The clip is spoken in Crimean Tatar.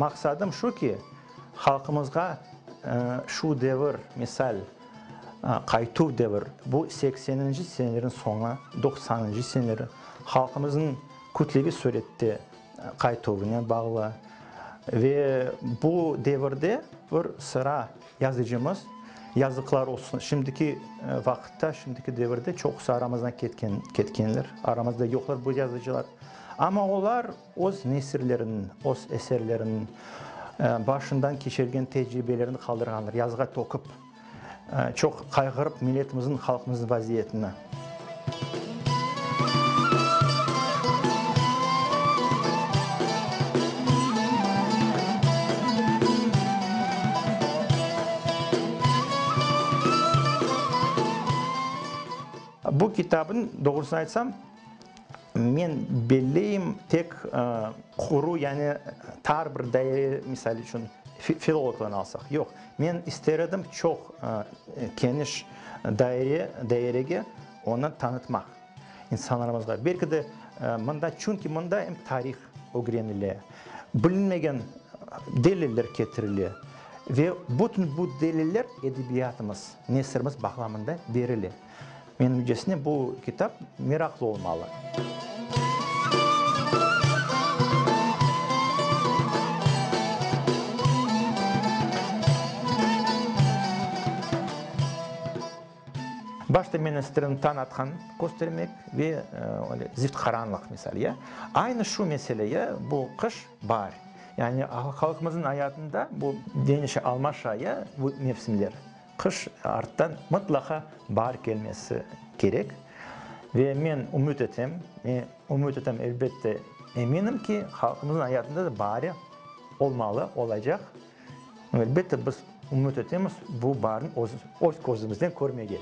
Maqsadım şu ki, halqımızğa şu devir, misal, qaytuv devir, bu sekseninci senelerin soñu, doqsanıncı seneleri halqımıznıñ kütleviy surette qaytuvınen bağlı ve bu devirde bir sıra yazıcımız, yazıqlar olsun, şimdiki vaqıtta, şimdiki devirde çoqusı aramızdan ketken, ketkenler, aramızda yoqlar bu yazıcılar. Amma olar öz nesirleriniñ, öz eserleriniñ, başından keçirgen tecribelerini qaldırğanlar, yazığa tökip, çoq qayğırıp milletimizniñ, halqımıznıñ vaziyetini. Bu kitabın, doğrusını aytsam, Men belleyim, tek quru, yani tar bir daire, misal içün, filologlarnı alsaq, yoq. Men ister edim çoq keniş daire, dairege onı tanıtmaq insanlarımızğa. Belki de mında, çünki mında em tarih ögrenile, bilinmegen deliller ketirile ve bütün bu deliller edebiyatımız, nesirimiz bağlamında berile. Menimcesine, bu kitap meraqlı olmalı. Başta men isterim tañ atqan köstermek ve öyle zift qaranlıq, misal, ya. Aynı şu mesele, ya, bu qış, baar. Yani halqımıznıñ ayatında bu deñişe, almaşa, ya, bu mevsimler. Qış arttan mıtlaqa baar kelmesi kerek ve men ümüt etem, ümüt etem, elbette, eminim ki, halqımıznıñ ayatında da baari olmalı, olacaq. Elbette, biz ümüt etemiz bu baarni öz közümizden körmege.